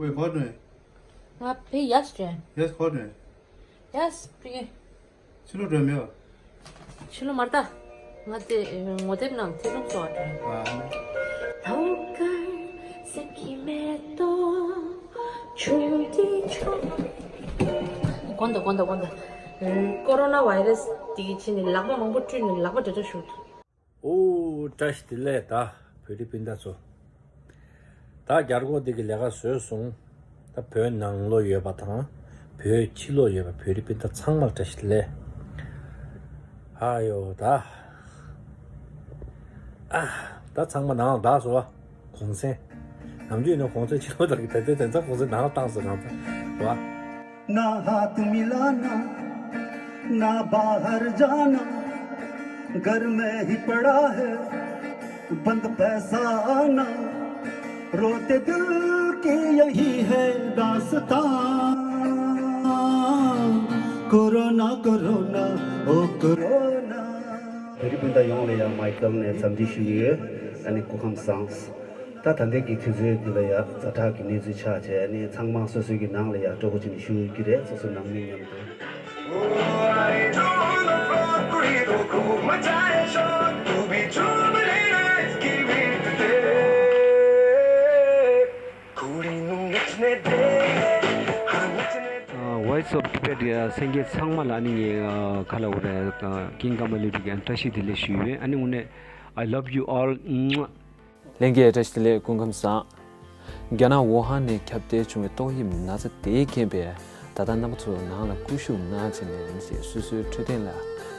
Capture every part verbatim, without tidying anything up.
Recording. ང་ཕའི་ཡས་ཀྱི། Yes, recording. Yes, ཕྲུ་གུ། ཕྱི་ལོགས་འགྲོ་མེད་པ། ཕྱི་ལོགས་མ་རེད་ད། ང་དེ་ངོ་དེབ་ནང་ཐེ་ཚོམ་བཟོ་བ་འགྲོ། ཨ། དགོན་དང་དགོན་དང་དགོན་དང་། ཀོ་རོ་ན་བྷའི་རེས་དེ་གི་ཕྱི་ནས་ལག་པ་མང་པོ་བཀྲུས་ནས་ལག་པ་འདྲ་འདྲ་བྱུགས། ཨོ། བཀྲ་ཤིས་བདེ་ལེགས། ད་བོད་རིགས་སྤུན་ཟླ་ཚོ། ད་རྒྱ་སྒོར་འདི་གི་ལས་ཀ་བཟོས་སོང་། ད་བོད་ནང་ལོགས་ཡོད་པ་དང་། བོད་ཕྱི་ལོགས་ཡོད་པ་བོད་རིགས་སྤུན་ཟླ་ཚང་མར་བཀྲ་ཤིས་བདེ་ལེགས། ཨ་ཡོ་ད། ཨ། ད་ཚང་མ་ནང་ལ་བདག་བཟོ་བ། གུང་སེང་། ནམ་རྒྱུན་ནས་གུང་སེང་ཕྱི་ལོགས་དག་གི་ད་ལྟའི་དེང་སང་གུང་སེང་ནང་ལ་བཏང་སོང་རང་ཚ་བ། ना हाथ मिलाना, ना बाहर जाना, घर में ही पड़ा है बंद पैसा आना, रोते दिल की यही है दास्तां। कोरोना, कोरोना, ओ कोरोना। བོད་རིགས་སྤུན་ཟླ་ཡོངས་ལ་ཡང་མའི་ཀལ་ནས་འཚམས་འདྲི་ཞུ་གི་ཡོད། ཨ་ནི་སྐུ་ཁམས་བཟང་། ད་ད་ལྟའི་གི་དུས་ཚོད་འདི་ལ་ཡ་ཛ་དྲག་གི་གནས་ཚུལ་ཆགས་བྱས་ནས་ཚང་མ་སོ་སོའི་གི་ནང་ལ་ཡ་སྤྲོ་པོ་བྱས་ནས་བཞུགས་ཡོད་ཀྱི་རེད། སོ་སོ་ནང་མི་མཉམ་དུ། Voice of Tibet གསན་མཁན་ཚང་མ་ལ་ཨ་ནི་ངས་ག་ལ་འོ་རེད། ཀིང་ཀ་མ་ལི་ཏི་གི་བཀྲ་ཤིས་བདེ་ལེགས་ཞུ་ཡོད། ཨ་ནི་དངོས་གནས། I love you all. ལྷན་རྒྱས་བཀྲ་ཤིས་བདེ་ལེགས། སྐུ་ཁམས་བཟང་། རྒྱ་ནག་ཝུ་ཧན་ནས་ཁྱབ་གདལ་བྱུང་བའི་ཏོག་དབྱིབས་ན་ཚ་དེའི་རྐྱེན་པས། ད་ལྟ་རྣམ་པ་ཚོ་ནང་ལ་སྐུ་བཞུགས་གནང་བྱས་ནས་ཅེས་སོ་སོའི་འཕྲོད་བསྟེན་ལ་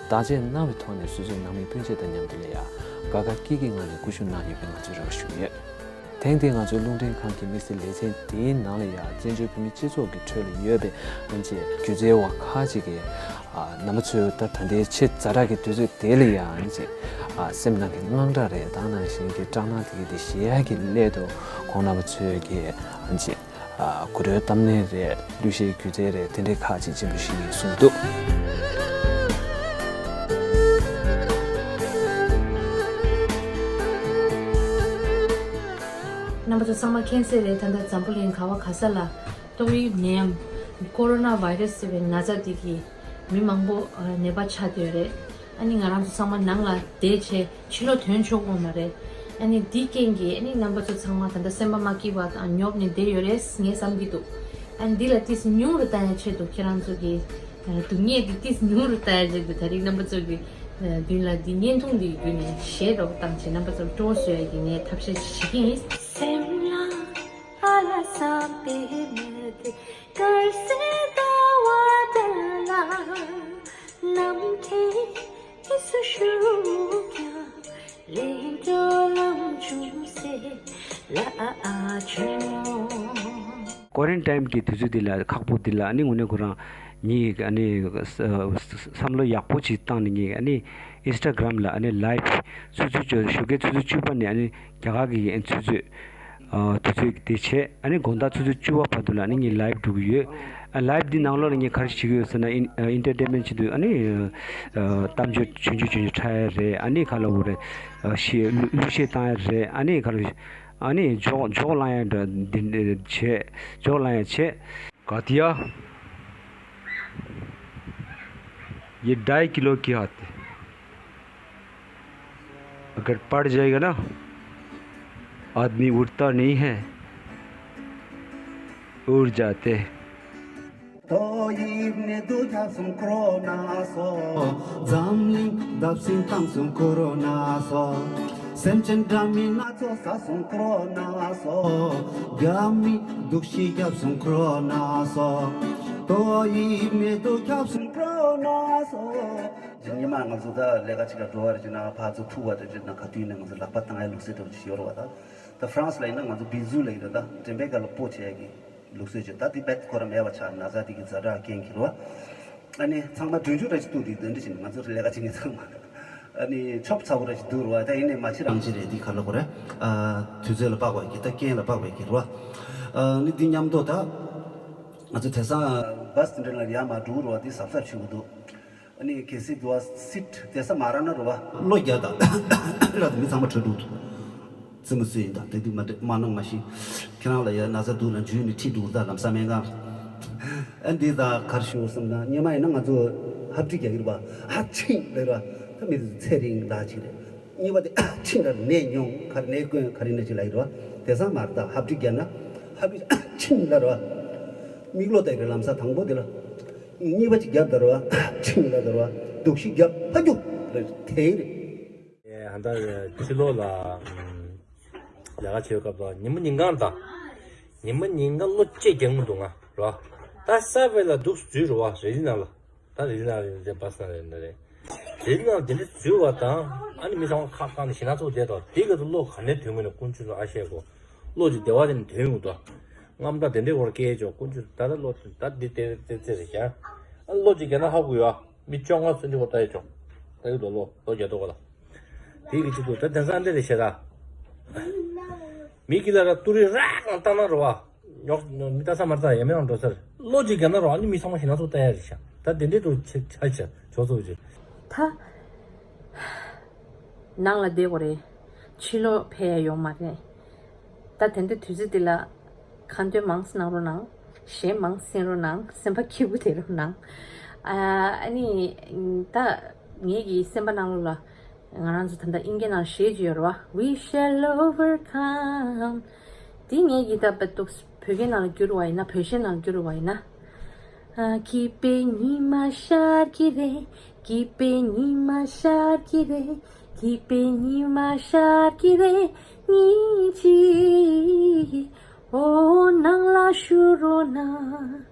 བདག་གཅེས་གནང་བའི་ཐོག་ནས་སོ་སོའི་ནང་མི་སྤུན་མཆེད་དང་མཉམ་དུ་ལ་ཡ་དགའ་དགའ་སྐྱིད་སྐྱིད་ངང་ནས་སྐུ་བཞུགས་གནང་ཡོད་པའི་ང་ཚོས་རེ་བ་ཞུ་ཡོད། ཐེངས་འདིའི་ང་ཚོའི་རླུང་འཕྲིན་ཁང་གི་དམིགས་བསལ་ལེ་ཚན་འདིའི་ནང་ལ་ཡ་བཙན་བྱོལ་བོད་མི་སྤྱི་ཚོགས་ཀྱི་ཁྲོད་ལ་ཡོད་པའི་ཨ་ཅེ་སྒྱུ་རྩལ་བ་ཁག་ཅིག་གིས། ཨ། རྣམ་པ་ཚོས་ད་ད་ལྟའི་ཆེས་ཛ་དྲག་གི་དུས་ཚོད་དེ་ལ་ཡང་ཅིག་ཨ། སེམས་ནང་གི་དངངས་སྐྲག་རེད། དེ་ནང་བཞིན་གྱི་སྐྲག་སྣང་དེ་གི་དེ་གཞིལ་ཡག་གི་སླད་དུ་ཁོང་རྣམ་པ་ཚོས་ཀྱི་ཨ་ཅིག་ཨ། གོ་བརྡའི་གཏམ་སྙན་རེད། གླུ་གཞས་སྒྱུ་རྩལ་རེད། དེ་འདྲའི་ཁག་ཅིག་སྤྱན་འབུལ་ཞུས་ཡིན་གསུངས་འདུག་རྣམ་པ་ཚོ་ཚང་མ་མཁྱེན་གསལ་རེད། ད་ལྟ་འཛམ་བུ་གླིང་ག་བ་ག་ས་ལ་ཏོག་དབྱིབས་ནད་ཡམས་ཀོ་རོ་ན་བྷའི་རེས་ཟེར་བའི་ན་ཚ་འདི་གིས་མི་མང་པོ་ནད་པ་ཆགས་བསྡད་ཡོད་རེད། ཨ་ནི་ང་རང་ཚོ་ཚང་མ་ནང་ལ་བསྡད་བྱས་ཕྱི་ལོགས་ཐོན་ཆོག་གི་ཡོད་མ་རེད། ཨ་ནི་འདི་རྐྱེན་གྱིས་ཨ་ནི་རྣམ་པ་ཚོ་ཚང་མ་ད་ལྟ་སེམས་པ་མ་སྐྱིད་པ་དང་ཉོབ་ནས་བསྡད་ཡོད་རེད་ངས་བསམ་གྱི་འདུག་ཨ་ནི་འདི་ལ་ཏིས་ཉུང་རུ་བཏང་ཡ་ཆེད་དུ་ཁྱེད་རང་ཚོ་གི་སྡུག་བསྔལ་འདི་ཏིས་ཉུང་རུ་བཏང་ཡ་ཆེད་དུ་ད་རིང་རྣམ་པ་ཚོ་གི་མདུན་ལ་འདི་བརྙན་ཐུང་འདི་བརྒྱུད་ནས་གཞས་རོགས་བཏང་བྱས་རྣམ་པ་ཚོར་སྤྲོ་བོ་བཟོ་ཡ་གི་ངས་ཐབས་ཤེས་བྱེད་ཀྱི་ཡིན། སེམས་ལ་ཨ་ལ་བསམ་པའི་མི་དེ་དཀར་སེར་ཟླ་བ་འདྲ་ལ། ནམ་མཁའི་དབུས་སུ་བཞུགས་ཀྱང་ལན་འགྲོ་ལམ་ཅུང་ཟད་ལ་ཨ་ཨ་བྱུང་། ཀོ་རན་ཊིན་གྱི་དུས་ཚོད་འདི་ལ་ཁག་པོ་འདི་ལ་ཨ་ནི་དངོས་གནས་ཁོ་རང་ཉིད་ཨ་ནི་བསམ་བློ་ཡག་པོ་ཅིག་བཏང་ནས་ངས་ཨ་ནི་ཨིན་སི་ཊ་གྷ་རམ་ལ་ཨ་ནི་ལའེབ་ཆུ་ཚོད་བཅུ་ཞོགས་ཀའི་ཆུ་ཚོད་བཅུ་པ་ནས་ཨ་ནི་རྒྱ་གར་གྱི་ཨ་ནི་ཆུ་ཚོད་ཨ། དུས་ཚོད་དེ་བྱས། ཨ་ནི་དགོང་དག་ཆུ་ཚོད་བཅུ་པ་བར་དུ་ལ་ཨ་ནི་ངས་ལའེབ་འགྲོ་གི་ཡོད། ཨ། ལའེབ་འདི་ནང་ལོགས་ལ་ངས་ག་རེ་བྱེད་ཀྱི་ཡོད་ཟེར་ན། ཨིན། ཨ། ཨེན་ཊར་ཊེན་མེན་ཊི་ཆེད་དུ་ཨ་ནི་ཨ། གཏམ་བརྗོད་ཆུང་ཆུང་ཆུང་ཆུང་འཁྲབ་ཡ་རེད། ཨ་ནི་ག་ལབ་དགོས་རེད། ཨ། གཞས་གླུ་གླུ་གཞས་བཏང་ཡ་རེད། ཨ་ནི་ག་ལབ། ཨ་ནི་འཇོག་འཇོག་བླངས་ཡ་འདྲ་འདི་འདྲ་བྱས། འཇོག་བླངས་ཡ་བྱས། कातिया, ये ढाई किलो की हाथी, अगर पड़ जाएगा ना, आदमी उठता नहीं है, उड़ जाते हैं। ཏོག་དབྱིབས་ནད་དུག་ཁྱབ་སོང་ཁོ་རོ་ན་སོགས། འཛམ་གླིང་བརྡབ་གསིག་བཏང་སོང་ཁོ་རོ་ན་སོགས། སེམས་ཅན་འདྲ་མིན་སྣ་ཚོགས་ཟ་སོང་ཁོ་རོ་ན་སོགས། རྒྱ་མིས་སྡུག་ཤི་བརྒྱབ་སོང་ཁོ་རོ་ན་སོགས། ཏོག་དབྱིབས་ནད་དུག་ཁྱབ་སོང་ཁོ་རོ་ན་སོགས། ཉི་མ་ང་ཚོ་ད་ལས་ཀ་ཅིག་ལ་འགྲོ་བ་རེད་ཅེ་ན། ཕར་ཚུར་ཐུག་པ་རེད་ཅེ་ན། ག་དུས་ནས་ང་ཚོ་ལག་པ་བཏང་ཡ་ལུགས་སྲོལ་འདྲ་བོ་ཅིག་ཡོད་རེད་བ། ད་ད་ཧྥ་རན་སི་ལ་ཡིན་ན་ང་ཚོ་བི་ཛུ་ལ་ཡིན་ན་ད་དྲན་པའི་སྐབས་ལ་སྤོ་བྱེད་ཡ་གི་ལུགས་སྲོལ་ཅིག་ད་དེ་རྦད་ཁོ་རང་མེད་པ་ཆགས། ན་ཚ་དེ་གི་ཛ་དྲག་རྐྱེན་གྱིས་རེད་བ། ཨ་ནི་ཚང་མ་གྲོན་ཆུང་འདྲ་ཞིག་འདུག་དེ་འདྲ་ཞིག་ང་ཚོ་ལས་ཀ་བྱེད་མཁན་ཚང་མ་ཨ་ནི་ཆོབ་ཚ་པོ་འདྲ་ཞིག་འདུག་རེད་བ། ད་ཡིན་ནའི་མ་ཕྱི་རང་ཅི་རེད། དེ་ག་ལབ་དགོས་རེད། ཨ། དུས་ཚོད་ལ་དཔག་པའི་གི་ད་རྐྱེན་ལ་དཔག་པའི་གི་རེད་བ། ཨ་ནི་དེ་མཉམ་དུ་ད་ང་ཚོ་དེང་སང་བྷ་སི་དེ་འདྲ་ལ་ཡར་མར་འགྲོ་གི་རེད་བ། དེ་གཟབ་གཟབ་བྱེད་དགོས་འདུག་ཨ་ནི་གལ་སྲིད་འགྲོ་བ་སིཊ་བསྡད་ས་མ་རག་ན་རེད་བ། བློ་རྒྱག་དང་ལ་དེ་མི་ཚང་མ་གྲོས་འགྲོ་འདུག་རྩེད་མོ་རྩེ་ཡིན་ད་དེ་དུས་མ་འདྲ་མ་གནང་མ་ཤེས། ཁྱེད་རང་ལ་ཡ་ན་ཚ་འདུག་ན་འཇུས་ནས་ཁྲིད་འདུག་ད་ལམ་སང་སྨན་ཁང་། ཨ་འདི་ད་གར་ཞུ་བསམ་ན་སྔོན་མ་ཡིན་ན་ང་ཚོ་ཧབ་ཁྲིད་རྒྱག་གི་རེད་པ། ཨ་ཆིང་ལབ་ར། ད་མི་དེ་ཚེ་རིང་ལགས་ཅིག་རེད། གཉིས་པ་དེ་ཨ་ཆིང་ལ་ནད་མྱོང་ག་རེ་ནད་སྐོན་ག་རེ་ནད་ཅིག་ལབ་ཡི་རེད་པ། དེང་སང་མ་རེད་ད་ཧབ་ཁྲིད་རྒྱག་ན་ཧབ་ཁྲིད་ཨ་ཆིང་ལབ་ར། མིག་ལོག་ལྟ་ཡི་རེད་ལམ་སང་དང་པོ་དེ་ལ། གཉིས་པ་ཅིག་རྒྱབ་ད་ར་བ་ཨ་ཆིང་ལབ་ད་ར་བ་སྡུག་ཤི་རྒྱབ་ཕ་རྒྱུག་རེད་དེ་ཡི་རེད། ཨེ་ཧན་ད་ཕྱི་ལོགས་ལ་ལས་ཀ་བྱེད་སྐབས་ལ་ཉི་མ་ཉིན་གང་དང་། ཉི་མ་ཉིན་གང་བློ་སྐྱེད་རྒྱག་མི་འདུག་ང་རོ། ད་ས་བའི་ལ་འདུག་འཛུལ་རོ་བ་རི་ལི་ནང་ལ། ད་རི་ལི་ནང་རེད་བ་ས་ན་རེད་ན་རེད། རི་ལི་ནང་དེ་འདྲ་འཛུལ་བ་དང་ཨ་ནི་མི་ཚང་མ་ཁག་ཁག་ནས་ཞེ་ན་ཚོགས་བསྡད་དོ་དེ་ག་དུ་བློ་ག་ནས་དོན་དངོས་ནས་ཀུན་སྤྱོད་ཚོ་ཨ་ཤེས་གོ། བློ་ཅིག་བདེ་བ་དེ་ནས་དོན་ཡོང་དོ། རྔམ་དྲག་དེ་འདྲའི་བར་སྐད་ཅོག་ཀུན་སྤྱོད་ད་ལྟ་བློ་ད་འདི་དེ་དེ་ཚེ་རེད་ཤག་ཨ་བློ་ཅིག་རྒྱ་ན་ཧ་གོ་ཡོད་ཨ། མི་བཅོ་ལྔ་ཚོ་འདི་བར་ལྟ་ཡོད་ཅོག་ལྟ་ཡོད་དོ་བློ་བློ་རྒྱ་དོ་ག་ལ། དེའི་གི་ཆེད་དུ་ད་དེང་སང་འདི་རེད་ཤག་ད། མི་གི་ལ་ར་ཏུ་རི་རག་ལ་ལྟ་ན་རོ་བ། ཉོག་མི་ལྟ་ས་མ་ལྟ་ཡ་མི་རང་འགྲོ་སར་བློ་ཅིག་རྒྱ་ན་རོ་ཨ་ནི་མི་ཚང་མ་ཞེ་ན་ཚོགས་ལྟ་ཡ་རེད་ཤག་ད་དེ་འདྲའི་དུ་ཆ་ཆ་ཆ་ཆོག་ཚོགས་ཅིག་ད། ནང་ལ་བསྡད་དགོས་རེད། ཕྱི་ལོགས་ཕེབས་ཡ་ཡོད་མ་རེད། ད་དེ་འདྲ་དུས་ཚོད་འདི་ལ་ཁ་འདོན་མང་ཙམ་གནང་རོགས་གནང་། གཞས་མང་ཙམ་གསན་རོགས་གནང་། སེམས་པ་སྐྱིད་པོ་བྱེད་རོགས་གནང་། ཨ་ཨ་ནི་ད་ངེད་ཀྱི་སེམས་པ་ནང་ལོགས་ལ་ང་རང་ཚོ་ད་ལྟ་དབྱིན་སྐད་ནང་གཞས་ཅིག་ཡོད་རེད་བ། We shall overcome. དེ་ངེད་ཀྱི་ད་བོད་ཐོག་བོད་སྐད་ནང་ལ་བསྒྱུར་བ་ཡིན་ན། བོད་གཞས་ནང་ལ་བསྒྱུར་བ་ཡིན་ན། ཨ། སྐྱིད་པའི་ཉི་མ་ཤར་གྱི་རེད། སྐྱིད་པའི་ཉི་མ་ཤར་གྱི་རེད། སྐྱིད་པའི་ཉི་མ་ཤར་གྱི་རེད། ཉིན་གཅིག་འོ་ནང་ལ་བཞུགས་རོགས་གནང་།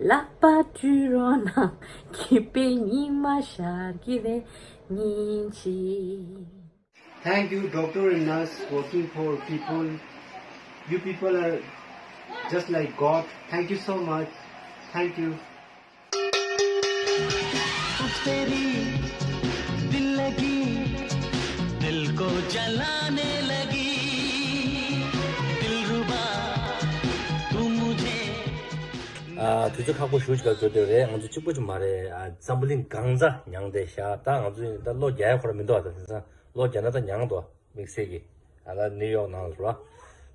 ལག་པ་བཀྲུས་རོགས་གནང་། སྐྱིད་པའི་ཉི་མ་ཤར་གྱི་རེད། ཉིན་གཅིག Thank you, doctor and nurse, working for people. You people are just like God. Thank you so much. Thank you. तेरी दिल लगी, दिल को जलाने लगी, दिलरुबा, तू मुझे ཨ། དུས་ཚོད་ཁག་པོ་ཞེ་ཅིག་ལ་འགྲོ་འདོད་རེད། ང་ཚོ་གཅིག་པོ་ཅིག་མ་རེད། ཨ། འཛམ་བུ་གླིང་གང་ས་མྱངས་བསྡད་ཤག་ད་ང་ཚོ་ཡིན་ད་བློ་རྒྱག་ཡ་ཁོ་རང་མི་འདུག་ཨ། ད་དེང་སང་བློ་རྒྱག་ན་ད་མྱངས་འདུག་དམིགས་བསལ་གྱི་ཨ་ད་ནིའུ་ཡོག་ནང་ལ་རེད་བ།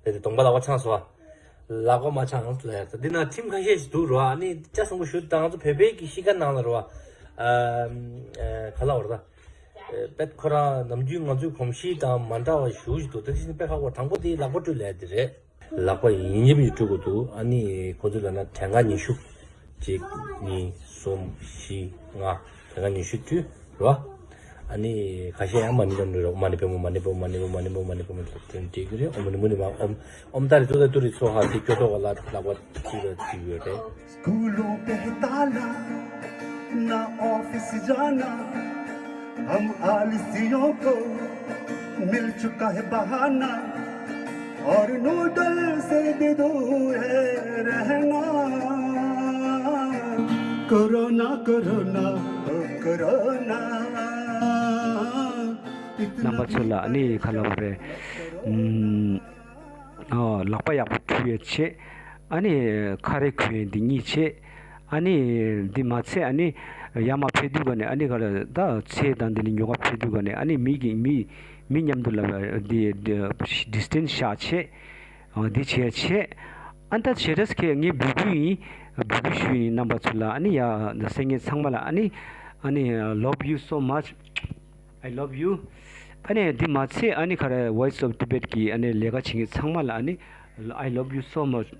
དེ་དེ་གདོང་པ་ལག་པ་འཆང་སོང་བ། ལག་པ་མ་འཆང་ང་ཚོ་ལ་ཡ་ད་འདི་ན་ཁྲིམས་ཁ་ཤས་ཤིག་འདུག་རེད་བ། ཨ་ནི་ཅ་སོང་པོ་ཞུ་ད་ང་ཚོ་བོད་པའི་གི་གཤིས་ཀ་ནང་ལ་རེད་བ། ཨ། ཨ། ག་ལ་བར་ད། ཨ། པད་ཁོ་རང་ནམ་རྒྱུན་ང་ཚོའི་གོམས་གཤིས་དང་མ་འདྲ་བ་ཞུ་ཞིག་འདུག་ད་དེ་བཞིན་དཔེ་ཁག་པོ་དང་པོ་དེ་ལག་པ་བཀྲུས་ལས་དེ་རེད། ལག་པ་ཡིན་ཡིན་པའི་བཀྲུ་དགོས་འདུག་ཨ་ནི་ཁོ་ཚོ་ལ་ན་ཐེངས་ཀ་ཉི་ཤུ། གཅིག་གཉིས་གསུམ་བཞི་ལྔ། ཐེངས་ཀ་ཉི་ཤུ་བཀྲུས་རོ། ཨ་ནི་ཁ་ཤས་ཡང་མ་ཎི་ལ་འགྲོ་རོགས། མ་ཎི་པུས་མོ། མ་ཎི་པུས་མོ། མ་ཎི་པུས་མོ། མ་ཎི་པུས་མོ། མ་ཎི་པུས་མོ་དེ་འགྲིག་གི་རེད། ཨོཾ་མ་ཎི་མ་ཎི་མ། ཨོཾ་ཨོཾ་ཏཱ་རེ་ཏུཏྟཱ་ཏུ་རེ་སྭཱ་ཧཱ་དེ་སྐྱོ་ཐོག་ལ་ལག་པ་གཅིག་ལ་གཅིག་ཡོད་རེད། स्कूलों पे ताला, ना ऑफिस जाना, हम आलसियों को मिल चुका है बहाना, और नूडल से भी दूर है रहना। कोरोना, कोरोना, ओ कोरोना। རྣམ་པ་ཚོ་ལ་ཨ་ནི་ག་ལབ་རེད། ཨམ། ཨོ། ལག་པ་ཡག་པོ་བཀྲུ་ཡས་བྱེད། ཨ་ནི་ཁ་རས་གོན་ཡས་འདི་གཉིས་བྱེད། ཨ་ནི་འདི་མ་ཚད་ཨ་ནི་ཡར་མར་ཕེབས་དུས་ག་ནས་ཨ་ནི་ག་ལ་ད་ཚལ་དང་འདི་ནས་ཉོ་ག་ཕེབས་དུས་ག་ནས་ཨ་ནི་མི་གི་མི་མི་མཉམ་དུ་ལབ་འདི་ཌི་སི་ཊེན་སི་བཞག་བྱེད། ཨོ། འདི་བྱས་བྱེད། ཨ་ད་བྱས་རེས་ཁེ་ངས་འབོད་སྐུལ་ཡིན། འབོད་སྐུལ་ཞུ་ཡིན་རྣམ་པ་ཚོ་ལ། ཨ་ནི་ཡ་སེམས་ངན་ཚང་མ་ལ་ཨ་ནི་ཨ་ནི་love you so much. I love you. ཨ་ནི་འདི་མ་ཚད་ཨ་ནི་ག་རེ་Voice of Tibet གི་ཨ་ནི་ལས་ཀ་བྱེད་མཁན་ཚང་མ་ལ་ཨ་ནི་I love you so much.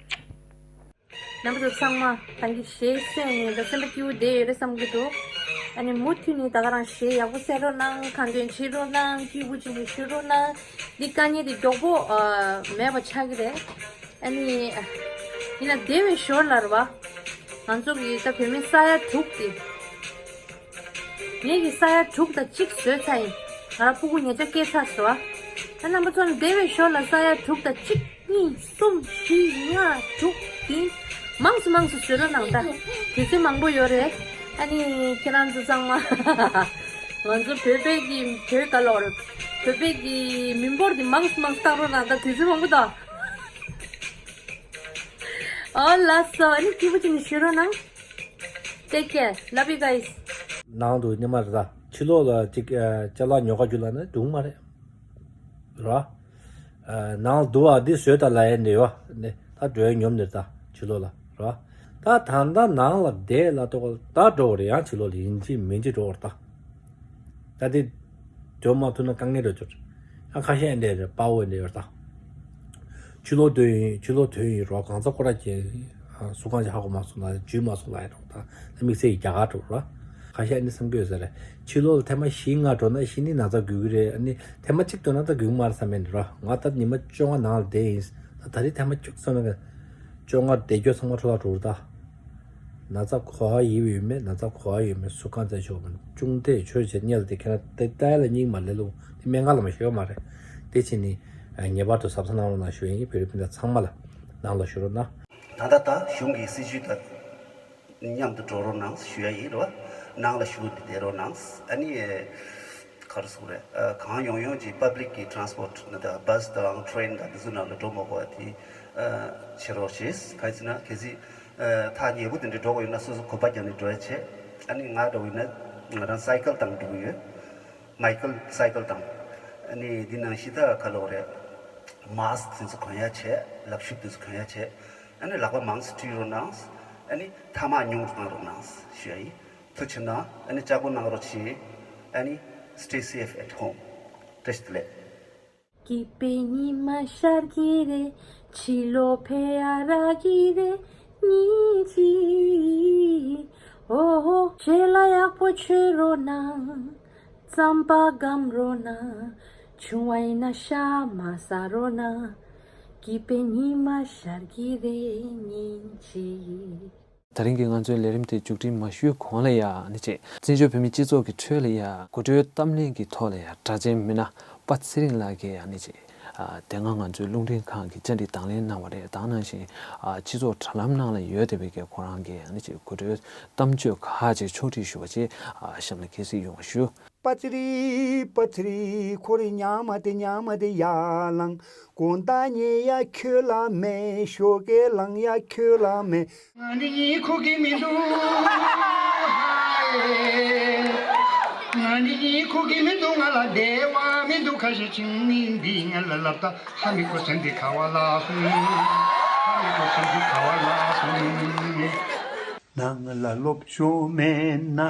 རྣམ་པ་ཚོ་ཚང་མ་ད་གིན་གཞས་གསན་ནས་ད་སེམས་པ་སྐྱིད་པོ་བསྡད་ཡོད་རེད་བསམ་གྱི་འདུག་ཨ་ནི་མུ་མཐུད་ནས་ད་ག་རང་གཞས་ཡག་པོ་གསན་རོགས་གནང་། ཁ་འདོན་བྱེད་རོགས་གནང་། སྐྱིད་པོ་བྱེད་ནས་བཞུགས་རོགས་གནང་། འདི་དཀའ་ངལ་འདི་མགྱོགས་པོ་ཨ་མེད་པ་ཆགས་ཀྱི་རེད། ཨ་ནི་ཡིན་ན་བདེ་བའི་ཞོར་ལ་རེད་བ། ང་ཚོ་གི་ད་བོད་མི་ས་ཡ་དྲུག་དེ། ངེད་ཀྱི་ས་ཡ་དྲུག་དང་གཅིག་བཟོས་ཚར་ཡིན། ང་རང་སྤུ་གུ་ཉེ་ཆར་སྐྱེས་ཚར་སོང་ཨ། ད་རྣམ་པ་ཚོ་ནི་བདེ་བའི་ཞོར་ལ་ས་ཡ་དྲུག་དང་གཅིག་གཉིས་གསུམ་བཞི་ལྔ་དྲུག་ཡིན། མང་སུ་མང་སུ་བཟོས་རོགས་གནང་ད། དུས་ཚོད་མང་པོ་ཡོད་རེད། ཨ་ནི་ཁྱེད་རང་ཚོ་ཚང་མ་ང་ཚོ་བོད་པའི་གི་བོད་ག་ལོར་བོད་པའི་གི་མི་འབོར་འདི་མང་སུ་མང་སུ་བཏང་རོགས་གནང་ད། དུས་ཚོད་མང་པོ་དང་། ཨོ་ལགས་སོ། ཨ་ནི་སྐྱིད་པོ་བྱེད་ནས་བཞུགས་རོགས་གནང་། Take care. Love you guys. ནང་དུ་ཉི་མ་རེ་ད་ཕྱི་ལོགས་ལ་ཅིག་ཅ་ལག་ཉོ་ག་རྒྱུ་ལ་ནི་འགྲུང་མ་རེད་ར། ནང་ལ་འདུག་བ་འདི་བཟོས་ད་ལ་ཡན་འདི་ཡོ། ནི་ད་འགྲོའི་ཉོམ་ནི་ད་ཕྱི་ལོགས་ལ་རོ། ད་ད་ད་ནང་ལ་བསྡད་ལ་ཏོག་ད་འགྲོ་བ་རེད། ཡང་ཕྱི་ལོགས་ལ་ཡིན་གཅིག་མིན་གཅིག་འགྲོ་བར་ད། ད་དེ་འགྲོ་མ་ཐུབ་ན་དཀའ་ངལ་འགྲོ་ཆོག་ཡང་ཁ་ཤས་འདྲ་རེད། དཔའ་བོ་འདྲ་ཡོད་ད། ཕྱི་ལོགས་སྡོད་ཡིན། ཕྱི་ལོགས་སྡོད་ཡིན་རོ། གང་ཚ་ཁོ་ར་ཀྱི་སུ་གང་ཅི་ཧ་གོ་མ་སོང་ལ་འཇུས་མ་སོང་ལ་ཡ་རོ། ད་དམིགས་བསལ་གྱི་རྒྱ་གར་འགྲོ་རོ། ཁ་ཤས་ནི་བསམ་གྱི་ཡོད་ས་རེད། ཕྱི་ལོགས་ལ་ཐེངས་མ་བཞི་ལྔ་འགྲོ་ན་ཤི་ནི་ན་ཚ་འགོས་ཀྱི་རེད། ཨ་ནི་ཐེངས་མ་གཅིག་འགྲོ་ན་ད་འགོས་ཀྱི་མ་རེད་བསམ་མེད་ནི་རོ། ང་ད་ཉི་མ་བཅོ་ལྔ་ནང་ལ་བསྡད་ཡིན། ད་ད་རེས་ཐེངས་མ་བཅུ་གསུམ་ན་བཅོ་ལྔ་བསྡད་རྒྱུ་ཚང་མ་འཕྲོ་བརླག་འགྲོ་རེད་ད། ན་ཚ་གོ་བ་ཡོད་མེད་ན་ཚ་གོ་བ་ཡོད་མེད་སུ་གང་ཚ་ཆོག་མིན་ཅུང་ཏེ་ཆོས་བྱེད་ཉལ་ཏེ་ཁྱེད་རང་ཏེ་ཏའི་ལ་སྙིང་མ་ལས་ལུང་དེ་སྨན་ཁང་ལ་མ་ཤོད་མ་རེད། དེ་ཕྱིན་ནི་ངེས་པར་དུ་གཟབ་གཟབ་གནང་རོགས་གནང་ཞུ་ཡིན། བོད་རིགས་སྤུན་ཟླ་ཚང་མ་ལ་ནང་ལ་བཞུགས་རོགས་གནང་། ད་ལྟ་ད་གཞུང་གི་སྲིད་བྱུས་དང་མཉམ་དུ་འགྲོ་རོགས་གནང་ཞུ་ཡ་ཡིན་རོ། ནང་ལ་བཞུགས་ཏེ་བསྡད་རོགས་གནང་། ཨ་ནི་ག་རེ་ཟེར་དགོས་རེད། གང་ཡོང་ཡོང་གི་པབ་ལིག་གི་ཊ་རན་སི་པོ་ཊི་ནི་ད་བྷ་སི་དང་ཊེ་རེན་དང་དེ་ཚོ་ནང་ལ་འགྲོ་མ་དགོས་པ་དེ་བྱེད་རོགས་བྱེད། ག་རེ་ཟེར་ན་གལ་སྲིད་ཐག་ཉེ་པོ་དེ་འདྲ་འགྲོ་དགོས་ཡོད་ན་སོ་སོ་གོམ་པ་རྒྱག་ནས་འགྲོ་ཡ་བྱེད། ཨ་ནི་ང་འདྲ་བོ་ཡིན་ན་ང་རང་སའི་ཀལ་དང་འགྲོ་གི་ཡོད། མའི་ཀལ་སའི་ཀལ་དང་། ཨ་ནི་འདི་ནང་བཞིན་ད་ག་ལབ་དགོས་རེད། མཱ་སི་ཀི་དེ་ཚོ་གོན་ཡ་བྱེད། ལག་ཤུབས་དེ་ཚོ་གོན་ཡ་བྱེད། ཨ་ནི་ལག་པ་མང་ཙམ་བཀྲུས་རོགས་གནང་། ཨ་ནི་ཐ་མག་ཉུང་རུ་གཏོང་རོགས་གནང་ཞུ་ཡ་ཡིན། ཐུགས་རྗེ་གནང་། ཨ་ནི་ལྕགས་པོ་གནང་རོགས་བྱེད། ཨ་ནི་stay safe at home. བཀྲ་ཤིས་བདེ་ལེགས། སྐྱིད་པའི་ཉི་མ་ཤར་གྱི་རེད། ཕྱི་ལོགས་ཕེབས་ཡ་རག་གི་རེད། ཉིན་གཅིག་ཨོ་ཧོ། རྗེས་ལ་ཡག་པོ་བྱོས་རོགས་གནང་། རྩམ་པ་སྒམ་རོགས་གནང་། ཆུང་བ་ཡིན་ན་ཤ་མ་ཟ་རོགས་གནང་། སྐྱིད་པའི་ཉི་མ་ཤར་གྱི་རེད་ཉིན་གཅིག་ད་རིང་གི་ང་ཚོའི་ལས་རིམ་དེ་མཇུག་སྒྲིལ་མ་ཞུས་གོང་ལ་ཡ་ཨ་ནི་ཅིག་བཙན་བྱོལ་བོད་མིའི་སྤྱི་ཚོགས་ཀྱི་ཁྲོད་ལ་ཡ་དགོད་བྲོའི་གཏམ་གླེང་གི་ཐོག་ལ་ཡ་སྒྲ་གཅན་མི་སྣ་པ་ཚེ་རིང་ལགས་ཀྱིས་ཨ་ནི་ཅིག་དེ་སྔ་ང་ཚོའི་རླུང་འཕྲིན་ཁང་གི་བཅར་འདྲི་དང་ལེན་གནང་བ་རེད། དེ་ནང་བཞིན་སྤྱི་ཚོགས་དྲ་ལམ་ནང་ལ་ཡོད་བསྡད་པའི་གི་ཁོ་རང་གི་ཨ་ནི་ཅིག་དགོད་བྲོའི་གཏམ་བརྗོད་ཁག་ཅིག་ཕྱོགས་སྒྲིག་ཞུ་བ་ཅིག་གཤམ་ལ་གསན་གཟིགས་ཡོང་བ་ཞུ། པ་ཙི་རི་པ་ཙི་རི་ཁོ་རེ་ཉག་མ་དེ་ཉག་མ་དེ་ཡར་ལངས། དགོང་དག་ཉལ་ཡ་ཁྱོད་ལ་མེད། ཞོགས་ཀས་ལངས་ཡ་ཁྱོད་ལ་མེད། ང་འདི་ཉིད་ཁུག་གི་མི་འདུག་ཧའེ། ང་འདི་ཉིད་ཁུག་གི་མི་འདུག་ང་ལ་བདེ་བ་མི་འདུག་ཁ་ཞེ་ཆིང་མིང་འདི་ང་ལ་ལབ་ད་ཧ་མི་གོ་སེམས་འདི་ག་བ་ལ་སོང་། ཧ་མི་གོ་སེམས་འདི་ག་བ་ལ་སོང་། ནང་ལ་སློབ་སྦྱོང་མེད་ན་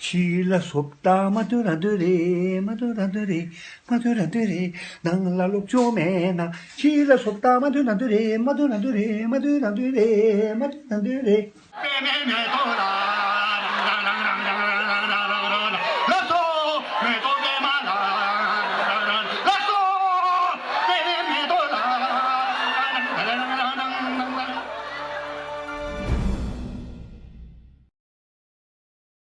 ཕྱི་ལ་སོབ་ད་མ་དུ་ར་དུ་རེ་མ་དུ་ར་དུ་རེ་མ་དུ་ར་དུ་རེ། ནང་ལ་སློབ་སྦྱོང་མེད་ན་ཕྱི་ལ་སོབ་ད་མ་དུ་ར་དུ་རེ་མ་དུ་ར་དུ་རེ་མ་དུ་ར་དུ་རེ་མ་དུ་ར་དུ་རེ། པདྨའི་མེ་ཏོག་ལ།